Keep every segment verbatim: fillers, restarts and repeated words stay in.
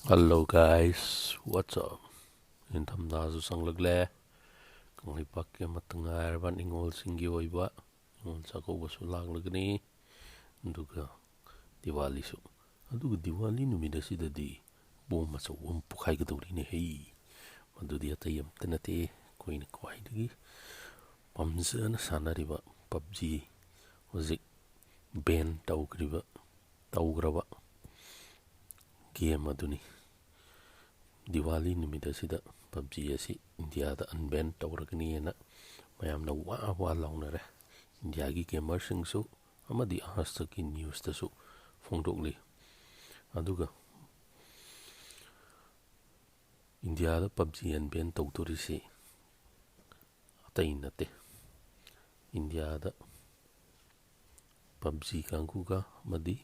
Hello guys, what's up? ꯅꯤꯡꯊꯝꯊꯥꯁꯨ ꯆꯪꯂꯛꯂꯦ꯫ ꯀꯪꯂꯩꯄꯥꯛꯀꯤ ꯑꯃꯠꯇ ꯉꯥꯏꯔꯕ ꯅꯤꯉꯣꯜꯁꯤꯡꯒꯤ ꯑꯣꯏꯕ ꯅꯤꯉꯣꯜ ꯆꯥꯛꯀꯧꯕꯁꯨ ꯂꯥꯛꯂꯒꯅꯤ, ꯑꯗꯨꯒ ꯗꯤꯋꯥꯂꯤꯁꯨ꯫ ꯑꯗꯨꯒ ꯗꯤꯋꯥꯂꯤ ꯅꯨꯃꯤꯠ ꯑꯁꯤꯗꯗꯤ ꯕꯣꯝ ꯑꯆꯧꯕ ꯑꯃ ꯄꯣꯈꯥꯏꯒꯗꯧꯔꯤꯅꯦ ꯍꯩ꯫ ꯃꯗꯨꯗꯤ ꯑꯇꯩ ꯑꯝꯇ ꯅꯠꯇꯦ, ꯑꯩꯈꯣꯏꯅ ꯈ꯭ꯋꯥꯏꯗꯒꯤ ꯄꯥꯝꯖꯅ ꯁꯥꯟꯅꯔꯤꯕ ꯄꯞꯖꯤ, ꯍꯧꯖꯤꯛ ꯕꯦꯟ ꯇꯧꯈ꯭ꯔꯤꯕ, ꯇꯧꯈ꯭ꯔꯕ ꯒꯦꯝ ꯑꯗꯨꯅꯤ꯫ ꯗꯤꯋꯥꯂꯤ ꯅꯨꯃꯤꯠ ꯑꯁꯤꯗ ꯄꯞꯖꯤ ꯑꯁꯤ ꯏꯟꯗꯤꯌꯥꯗ ꯑꯟꯕꯦꯟ ꯇꯧꯔꯒꯅꯤꯅ ꯃꯌꯥꯝꯅ ꯋꯥ ꯋꯥ ꯂꯥꯎꯅꯔꯦ꯫ ꯏꯟꯗꯤꯌꯥꯒꯤ ꯒꯦꯃꯔꯁꯤꯡꯁꯨ ꯑꯃꯗꯤ ꯑꯥꯖ ꯇꯛꯀꯤ ꯅ꯭ꯌꯨꯁꯇꯁꯨ ꯐꯣꯡꯗꯣꯛꯂꯤ꯫ ꯑꯗꯨꯒ ꯏꯟꯗꯤꯌꯥꯗ ꯄꯞꯖꯤ ꯑꯟꯕꯦꯟ ꯇꯧꯗꯣꯔꯤꯁꯤ ꯑꯇꯩ ꯅꯠꯇꯦ, ꯏꯟꯗꯤꯌꯥꯗ ꯄꯞꯖꯤ ꯀꯥꯡꯕꯨꯒ ꯑꯃꯗꯤ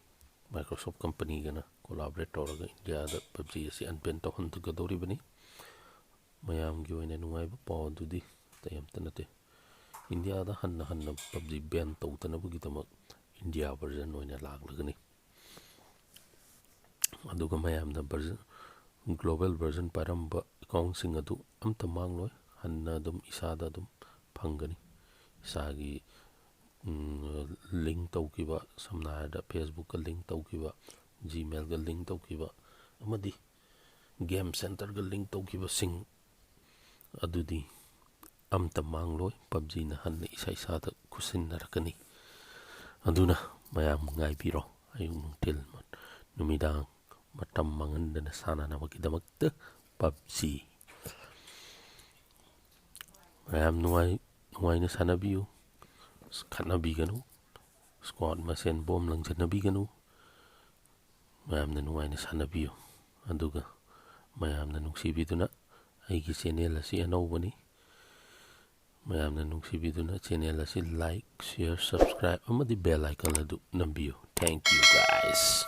ꯃꯥꯏꯀ꯭ꯔꯣꯁꯣꯐ ꯀꯝꯄꯅꯤꯒꯅ ꯀꯣꯂꯥꯕꯣꯔꯦꯠ ꯇꯧꯔꯒ ꯏꯟꯗꯤꯌꯥꯗ ꯄꯞꯖꯤ ꯑꯁꯤ ꯑꯟꯕꯦꯟ ꯇꯧꯍꯟꯒꯗꯧꯔꯤꯕꯅꯤ꯫ ꯃꯌꯥꯝꯒꯤ ꯑꯣꯏꯅ ꯅꯨꯡꯉꯥꯏꯕ ꯄꯥꯎ ꯑꯗꯨꯗꯤ ꯑꯇꯩ ꯑꯝꯇ ꯅꯠꯇꯦ, ꯏꯟꯗꯤꯌꯥꯗ ꯍꯟꯅ ꯍꯟꯅ ꯄꯞꯖꯤ ꯕꯦꯟ ꯇꯧꯗꯅꯕꯒꯤꯗꯃꯛ ꯏꯟꯗꯤꯌꯥ ꯚꯔꯖꯟ ꯑꯣꯏꯅ ꯂꯥꯛꯂꯒꯅꯤ꯫ ꯑꯗꯨꯒ ꯃꯌꯥꯝꯅ ꯚꯔꯖꯟ, ꯒ꯭ꯂꯣꯕꯦꯜ ꯚꯔꯖꯟ ꯄꯥꯏꯔꯝꯕ ꯑꯦꯀꯥꯎꯟꯁꯤꯡ ꯑꯗꯨ ꯑꯝꯇ ꯃꯥꯡꯂꯣꯏ꯫ ꯍꯟꯅ ꯑꯗꯨꯝ ꯏꯁꯥꯗ ꯑꯗꯨꯝ ꯐꯪꯒꯅꯤ꯫ ꯏꯁꯥꯒꯤ, ꯎꯝ, ꯂꯤꯡ ꯇꯧꯈꯤꯕ, ꯁꯝꯅ ꯍꯥꯏꯔꯕꯗ ꯐꯦꯁꯕꯨꯛꯀ ꯂꯤꯡ ꯇꯧꯈꯤꯕ, ꯖꯤꯃꯦꯜꯒ ꯂꯤꯡ ꯇꯧꯈꯤꯕ, ꯑꯃꯗꯤ ꯒꯦꯝ ꯁꯦꯟꯇꯔꯒ ꯂꯤꯡ ꯇꯧꯈꯤꯕꯁꯤꯡ ꯑꯗꯨꯗꯤ ꯑꯝꯇ ꯃꯥꯡꯂꯣꯏ꯫ ꯄꯞꯖꯤꯅ ꯍꯟꯅ ꯏꯁꯥ ꯏꯁꯥꯗ ꯈꯨꯠꯁꯤꯟꯅꯔꯛꯀꯅꯤ꯫ ꯑꯗꯨꯅ ꯃꯌꯥꯝ ꯉꯥꯏꯕꯤꯔꯣ꯫ ꯑꯌꯨꯛ, ꯅꯨꯡꯊꯤꯜ, ꯅꯨꯃꯤꯗꯥꯡ ꯃꯇꯝ ꯃꯥꯡꯍꯟꯗꯅ ꯁꯥꯟꯅꯅꯕꯒꯤꯗꯃꯛꯇ ꯄꯞꯖꯤ꯫ ꯃꯌꯥꯝ ꯅꯨꯡꯉꯥꯏ-, ꯅꯨꯡꯉꯥꯏꯅ ꯁꯥꯟꯅꯕꯤꯌꯨ꯫ ꯈꯠꯅꯕꯤꯒꯅꯨ꯫ ꯁ꯭ꯀ꯭ꯋꯥꯠ ꯃꯁꯦꯟ ꯕꯣꯝ ꯂꯪꯖꯟꯅꯕꯤꯒꯅꯨ꯫ ꯃꯌꯥꯝꯅ ꯅꯨꯡꯉꯥꯏꯅ ꯁꯥꯟꯅꯕꯤꯌꯨ꯫ ꯑꯗꯨꯒ ꯃꯌꯥꯝꯅ ꯅꯨꯡꯁꯤꯕꯤꯗꯨꯅ, ꯑꯩꯒꯤ ꯆꯦꯅꯦꯜ ꯑꯁꯤ ꯑꯅꯧꯕꯅꯤ, ꯃꯌꯥꯝꯅ ꯅꯨꯡꯁꯤꯕꯤꯗꯨꯅ ꯆꯦꯅꯦꯜ ꯑꯁꯤ like, share, subscribe ꯑꯃꯗꯤ bell icon ꯑꯗꯨ ꯅꯝꯕꯤꯌꯨ꯫ Thank you guys.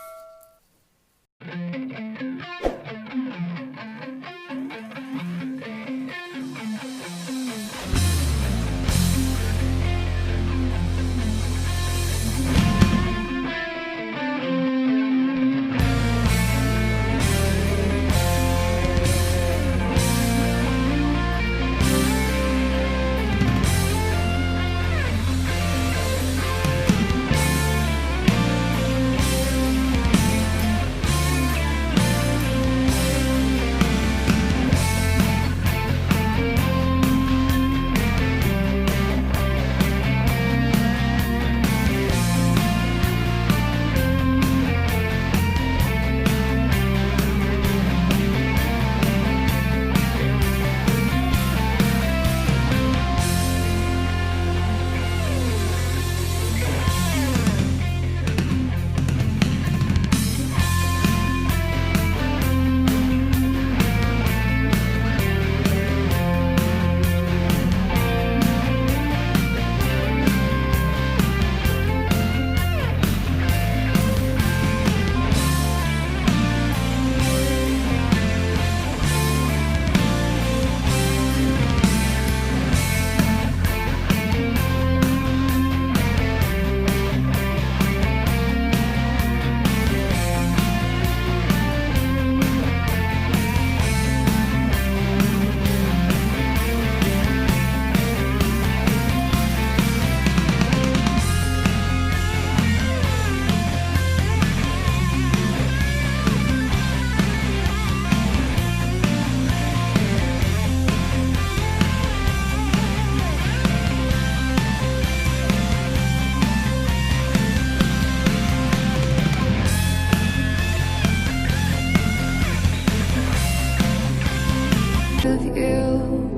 of you.